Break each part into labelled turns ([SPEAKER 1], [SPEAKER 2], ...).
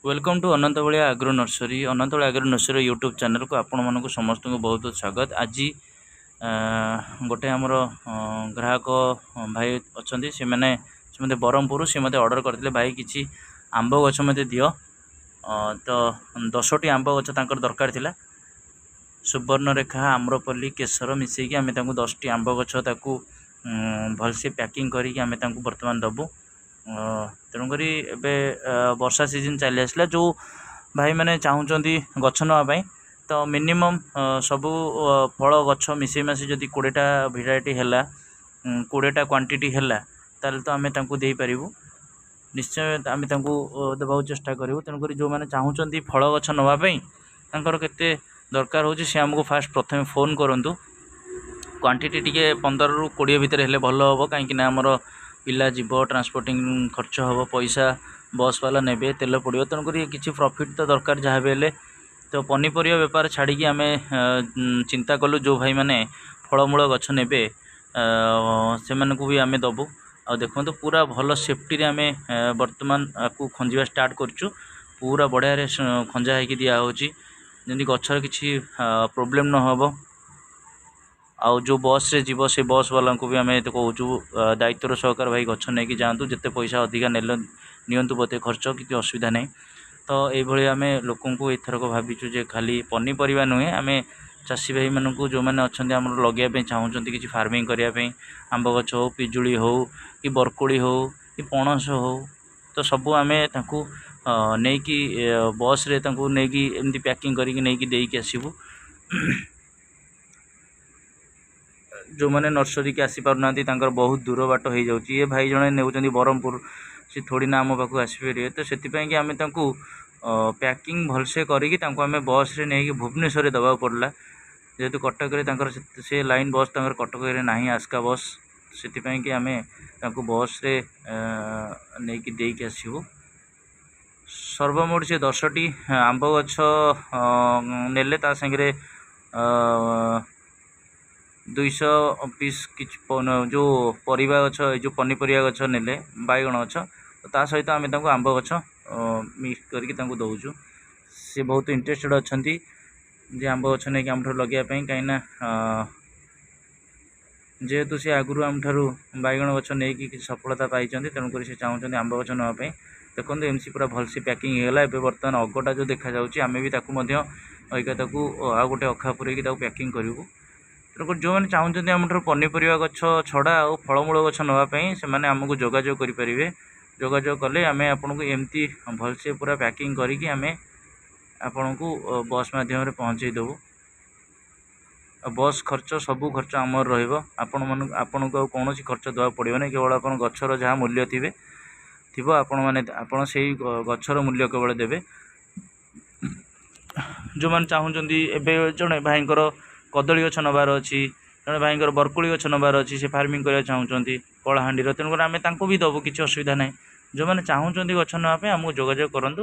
[SPEAKER 1] Welcome to Ananta Balia agro nursery. Ananta Balia agro nursery YouTube ଚ୍ୟାନେଲ୍କୁ ଆପଣମାନଙ୍କୁ ସମସ୍ତଙ୍କୁ ବହୁତ ବହୁତ ସ୍ୱାଗତ। ଆଜି ଗୋଟେ ଆମର ଗ୍ରାହକ ଭାଇ ଅଛନ୍ତି, ସେ ମୋତେ ବ୍ରହ୍ମପୁର, ସେ ମୋତେ ଅର୍ଡ଼ର କରିଥିଲେ, ଭାଇ କିଛି ଆମ୍ବ ଗଛ ମୋତେ ଦିଅ। ତ 10ଟି ଆମ୍ବ ଗଛ ତାଙ୍କର ଦରକାର ଥିଲା। ସୁବର୍ଣ୍ଣରେଖା, ଆମ୍ରପଲ୍ଲୀ, କେଶର ମିଶେଇକି ଆମେ ତାଙ୍କୁ 10ଟି ଆମ୍ବ ଗଛ ତାକୁ ଭଲସେ ପ୍ୟାକିଂ କରିକି ଆମେ ତାଙ୍କୁ ବର୍ତ୍ତମାନ ଦେବୁ। ତେଣୁକରି ଏବେ ବର୍ଷା ସିଜନ୍ ଚାଲି ଆସିଲା। ଯେଉଁ ଭାଇମାନେ ଚାହୁଁଛନ୍ତି ଗଛ ନେବା ପାଇଁ, ତ ମିନିମମ୍ ସବୁ ଫଳ ଗଛ ମିଶେଇ ମାଶି ଯଦି 20ଟା ଭେରାଇଟି ହେଲା, 20ଟା କ୍ୱାଣ୍ଟିଟି ହେଲା, ତାହେଲେ ତ ଆମେ ତାଙ୍କୁ ଦେଇପାରିବୁ। ନିଶ୍ଚୟ ଆମେ ତାଙ୍କୁ ଦେବାକୁ ଚେଷ୍ଟା କରିବୁ। ତେଣୁକରି ଯେଉଁମାନେ ଚାହୁଁଛନ୍ତି ଫଳ ଗଛ ନେବା ପାଇଁ, ତାଙ୍କର କେତେ ଦରକାର ହେଉଛି, ସେ ଆମକୁ ଫାଷ୍ଟ ପ୍ରଥମେ ଫୋନ୍ କରନ୍ତୁ। କ୍ୱାଣ୍ଟିଟି ଟିକେ 15ରୁ 20 ଭିତରେ ହେଲେ ଭଲ ହେବ, କାହିଁକିନା ଆମର ପିଲା ଯିବ, ଟ୍ରାନ୍ସପୋର୍ଟିଂ ଖର୍ଚ୍ଚ ହେବ, ପଇସା ବସ୍ ବାଲା ନେବେ, ତେଲ ପଡ଼ିବ। ତେଣୁକରି କିଛି ପ୍ରଫିଟ୍ ତ ଦରକାର ଯାହା ବି ହେଲେ। ତ ପନିପରିବା ବେପାର ଛାଡ଼ିକି ଆମେ ଚିନ୍ତା କଲୁ, ଯେଉଁ ଭାଇମାନେ ଫଳମୂଳ ଗଛ ନେବେ, ସେମାନଙ୍କୁ ବି ଆମେ ଦେବୁ। ଆଉ ଦେଖନ୍ତୁ, ପୁରା ଭଲ ସେଫ୍ଟିରେ ଆମେ ବର୍ତ୍ତମାନ ଆକୁ ଖଞ୍ଜିବା ଷ୍ଟାର୍ଟ କରୁଛୁ। ପୁରା ବଢ଼ିଆରେ ଖଞ୍ଜା ହେଇକି ଦିଆହେଉଛି, ଯେମିତି ଗଛର କିଛି ପ୍ରୋବ୍ଲେମ୍ ନ ହେବ। ଆଉ ଯେଉଁ ବସ୍ରେ ଯିବ, ସେ ବସ୍ ବାଲାଙ୍କୁ ବି ଆମେ କହୁଛୁ, ଦାୟିତ୍ୱର ସହକାରେ ଭାଇ ଗଛ ନେଇକି ଯାଆନ୍ତୁ। ଯେତେ ପଇସା ଅଧିକା ନେଲେ ନିଅନ୍ତୁ ବୋଧେ ଖର୍ଚ୍ଚ, କିଛି ଅସୁବିଧା ନାହିଁ। ତ ଏଇଭଳି ଆମେ ଲୋକଙ୍କୁ ଏଥରକ ଭାବିଛୁ ଯେ ଖାଲି ପନିପରିବା ନୁହେଁ, ଆମେ ଚାଷୀ ଭାଇମାନଙ୍କୁ, ଯେଉଁମାନେ ଅଛନ୍ତି ଆମର ଲଗେଇବା ପାଇଁ ଚାହୁଁଛନ୍ତି, କିଛି ଫାର୍ମିଂ କରିବା ପାଇଁ, ଆମ୍ବ ଗଛ ହେଉ, ପିଜୁଳି ହେଉ କି ବରକୋଳି ହେଉ କି ପଣସ ହେଉ, ତ ସବୁ ଆମେ ତାଙ୍କୁ ନେଇକି ବସ୍ରେ ତାଙ୍କୁ ନେଇକି ଏମିତି ପ୍ୟାକିଂ କରିକି ନେଇକି ଦେଇକି ଆସିବୁ। ଯେଉଁମାନେ ନର୍ସରୀକି ଆସିପାରୁନାହାନ୍ତି, ତାଙ୍କର ବହୁତ ଦୂର ବାଟ ହେଇଯାଉଛି। ଏ ଭାଇ ଜଣେ ନେଉଛନ୍ତି ବ୍ରହ୍ମପୁର, ସେ ଥୋଡ଼ି ନା ଆମ ପାଖକୁ ଆସିପାରିବେ। ତ ସେଥିପାଇଁକି ଆମେ ତାଙ୍କୁ ପ୍ୟାକିଂ ଭଲସେ କରିକି ତାଙ୍କୁ ଆମେ ବସ୍ରେ ନେଇକି ଭୁବନେଶ୍ୱରରେ ଦେବାକୁ ପଡ଼ିଲା, ଯେହେତୁ କଟକରେ ତାଙ୍କର ସେ ଲାଇନ୍ ବସ୍ ତାଙ୍କର କଟକରେ ନାହିଁ, ଆସ୍କା ବସ୍। ସେଥିପାଇଁକି ଆମେ ତାଙ୍କୁ ବସ୍ରେ ନେଇକି ଦେଇକି ଆସିବୁ। ସର୍ବମୋଟ ସେ 10ଟି ଆମ୍ବ ଗଛ ନେଲେ, ତା ସାଙ୍ଗରେ 200 ପିସ୍ କିଛି ଯେଉଁ ପରିବା ଗଛ, ଏ ଯେଉଁ ପନିପରିବା ଗଛ ନେଲେ, ବାଇଗଣ ଗଛ, ତା ସହିତ ଆମେ ତାଙ୍କୁ ଆମ୍ବ ଗଛ ମିକ୍ସ କରିକି ତାଙ୍କୁ ଦେଉଛୁ। ସେ ବହୁତ ଇଣ୍ଟରେଷ୍ଟେଡ଼ ଅଛନ୍ତି ଯେ ଆମ୍ବ ଗଛ ନେଇକି ଆମଠାରୁ ଲଗେଇବା ପାଇଁ, କାହିଁକିନା ଯେହେତୁ ସେ ଆଗରୁ ଆମଠାରୁ ବାଇଗଣ ଗଛ ନେଇକି କିଛି ସଫଳତା ପାଇଛନ୍ତି, ତେଣୁକରି ସେ ଚାହୁଁଛନ୍ତି ଆମ୍ବ ଗଛ ନେବା ପାଇଁ। ଦେଖନ୍ତୁ, ଏମିତି ପୁରା ଭଲସେ ପ୍ୟାକିଂ ହେଇଗଲା। ଏବେ ବର୍ତ୍ତମାନ ଅଗଟା ଯେଉଁ ଦେଖାଯାଉଛି, ଆମେ ବି ତାକୁ ମଧ୍ୟ ଅଇକା ତାକୁ ଆଉ ଗୋଟେ ଅଖା ପୁରେଇକି ତାକୁ ପ୍ୟାକିଂ କରିବୁ। ତେଣୁକରି ଯେଉଁମାନେ ଚାହୁଁଛନ୍ତି ଆମଠାରୁ ପନିପରିବା ଗଛ ଛଡ଼ା ଆଉ ଫଳମୂଳ ଗଛ ନେବା ପାଇଁ, ସେମାନେ ଆମକୁ ଯୋଗାଯୋଗ କରିପାରିବେ। ଯୋଗାଯୋଗ କଲେ ଆମେ ଆପଣଙ୍କୁ ଏମିତି ଭଲସେ ପୁରା ପ୍ୟାକିଂ କରିକି ଆମେ ଆପଣଙ୍କୁ ବସ୍ ମାଧ୍ୟମରେ ପହଞ୍ଚେଇ ଦେବୁ। ଆଉ ବସ୍ ଖର୍ଚ୍ଚ, ସବୁ ଖର୍ଚ୍ଚ ଆମର ରହିବ। ଆପଣମାନଙ୍କୁ, ଆପଣଙ୍କୁ ଆଉ କୌଣସି ଖର୍ଚ୍ଚ ଦେବାକୁ ପଡ଼ିବନି। କେବଳ ଆପଣ ଗଛର ଯାହା ମୂଲ୍ୟ ଥିବ, ଆପଣମାନେ ଆପଣ ସେଇ ଗଛର ମୂଲ୍ୟ କେବଳ ଦେବେ। ଯେଉଁମାନେ ଚାହୁଁଛନ୍ତି, ଏବେ ଜଣେ ଭାଇଙ୍କର କଦଳୀ ଗଛ ନେବାର ଅଛି, ଜଣେ ଭାଇଙ୍କର ବରକୋଳି ଗଛ ନେବାର ଅଛି, ସେ ଫାର୍ମିଂ କରିବାକୁ ଚାହୁଁଛନ୍ତି କଳାହାଣ୍ଡିର, ତେଣୁକରି ଆମେ ତାଙ୍କୁ ବି ଦେବୁ, କିଛି ଅସୁବିଧା ନାହିଁ। ଯେଉଁମାନେ ଚାହୁଁଛନ୍ତି ଗଛ ନେବା ପାଇଁ, ଆମକୁ ଯୋଗାଯୋଗ କରନ୍ତୁ।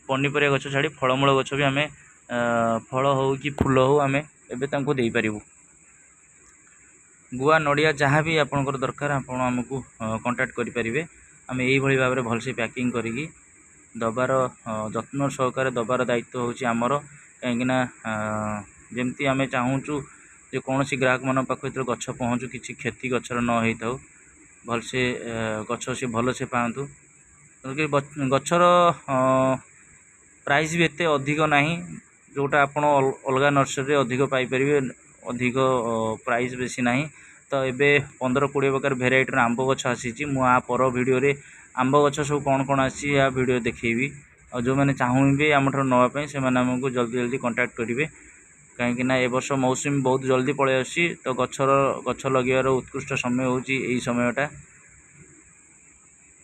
[SPEAKER 1] ପନିପରିବା ଗଛ ଛାଡ଼ି ଫଳମୂଳ ଗଛ ବି ଆମେ, ଫଳ ହେଉ କି ଫୁଲ ହେଉ, ଆମେ ଏବେ ତାଙ୍କୁ ଦେଇପାରିବୁ। ଗୁଆ, ନଡ଼ିଆ ଯାହା ବି ଆପଣଙ୍କର ଦରକାର, ଆପଣ ଆମକୁ କଣ୍ଟାକ୍ଟ କରିପାରିବେ। ଆମେ ଏଇଭଳି ଭାବରେ ଭଲସେ ପ୍ୟାକିଂ କରିକି ଦେବାର, ଯତ୍ନ ସହକାରେ ଦେବାର ଦାୟିତ୍ୱ ହେଉଛି ଆମର, କାହିଁକିନା ଯେମିତି ଆମେ ଚାହୁଁଛୁ ଯେ କୌଣସି ଗ୍ରାହକମାନଙ୍କ ପାଖକୁ ଯେତେବେଳେ ଗଛ ପହଞ୍ଚୁ, କିଛି କ୍ଷତି ଗଛର ନ ହେଇଥାଉ, ଭଲସେ ଗଛ ସେ ଭଲସେ ପାଆନ୍ତୁ। ତେଣୁକରି ଗଛର ପ୍ରାଇସ୍ ବି ଏତେ ଅଧିକ ନାହିଁ, ଯେଉଁଟା ଆପଣ ଅଲଗା ନର୍ସରୀରେ ଅଧିକ ପାଇପାରିବେ। ଅଧିକ ପ୍ରାଇସ୍ ବେଶୀ ନାହିଁ। ତ ଏବେ 15-20 ପ୍ରକାର ଭେରାଇଟିର ଆମ୍ବ ଗଛ ଆସିଛି। ମୁଁ ଆ ପର ଭିଡ଼ିଓରେ ଆମ୍ବ ଗଛ ସବୁ କ'ଣ କ'ଣ ଆସିଛି, ୟା ଭିଡ଼ିଓ ଦେଖେଇବି। ଆଉ ଯେଉଁମାନେ ଚାହୁଁବେ ଆମଠାରୁ ନେବା ପାଇଁ, ସେମାନେ ଆମକୁ ଜଲ୍ଦି ଜଲ୍ଦି କଣ୍ଟାକ୍ଟ କରିବେ, କାହିଁକିନା ଏ ବର୍ଷ ମୌସୁମୀ ବହୁତ ଜଲ୍ଦି ପଳେଇ ଆସୁଛି। ତ ଗଛ ଲଗେଇବାର ଉତ୍କୃଷ୍ଟ ସମୟ ହେଉଛି ଏଇ ସମୟଟା।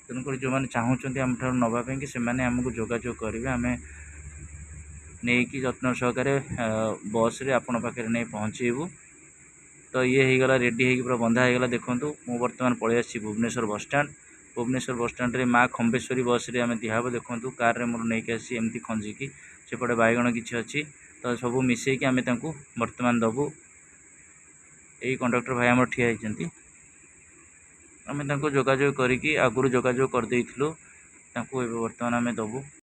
[SPEAKER 1] ତେଣୁକରି ଯେଉଁମାନେ ଚାହୁଁଛନ୍ତି ଆମଠାରୁ ନେବା ପାଇଁକି, ସେମାନେ ଆମକୁ ଯୋଗାଯୋଗ କରିବେ। ଆମେ ନେଇକି ଯତ୍ନ ସହକାରେ ବସ୍ରେ ଆପଣଙ୍କ ପାଖରେ ନେଇ ପହଞ୍ଚେଇବୁ। ତ ଇଏ ହେଇଗଲା, ରେଡ଼ି ହେଇକି ପୁରା ବନ୍ଧା ହେଇଗଲା। ଦେଖନ୍ତୁ, ମୁଁ ବର୍ତ୍ତମାନ ପଳେଇ ଆସିଛି ଭୁବନେଶ୍ୱର ବସଷ୍ଟାଣ୍ଡ। ଭୁବନେଶ୍ୱର ବସଷ୍ଟାଣ୍ଡରେ ମା ଖମ୍ବେଶ୍ୱରୀ ବସ୍ରେ ଆମେ ଦିଆହେବ। ଦେଖନ୍ତୁ, କାର୍ରେ ମୋର ନେଇକି ଆସିଛି ଏମିତି ଖଞ୍ଜିକି। ସେପଟେ ବାଇଗଣ କିଛି ଅଛି, ତ ସବୁ ମିଶେଇକି ଆମେ ତାଙ୍କୁ ବର୍ତ୍ତମାନ ଦେବୁ। ଏଇ କଣ୍ଡକ୍ଟର ଭାଇ ଆମର ଠିଆ ହେଇଛନ୍ତି। ଆମେ ତାଙ୍କୁ ଯୋଗାଯୋଗ କରିକି ଆଗରୁ ଯୋଗାଯୋଗ କରିଦେଇଥିଲୁ। ତାଙ୍କୁ ଏବେ ବର୍ତ୍ତମାନ ଆମେ ଦେବୁ।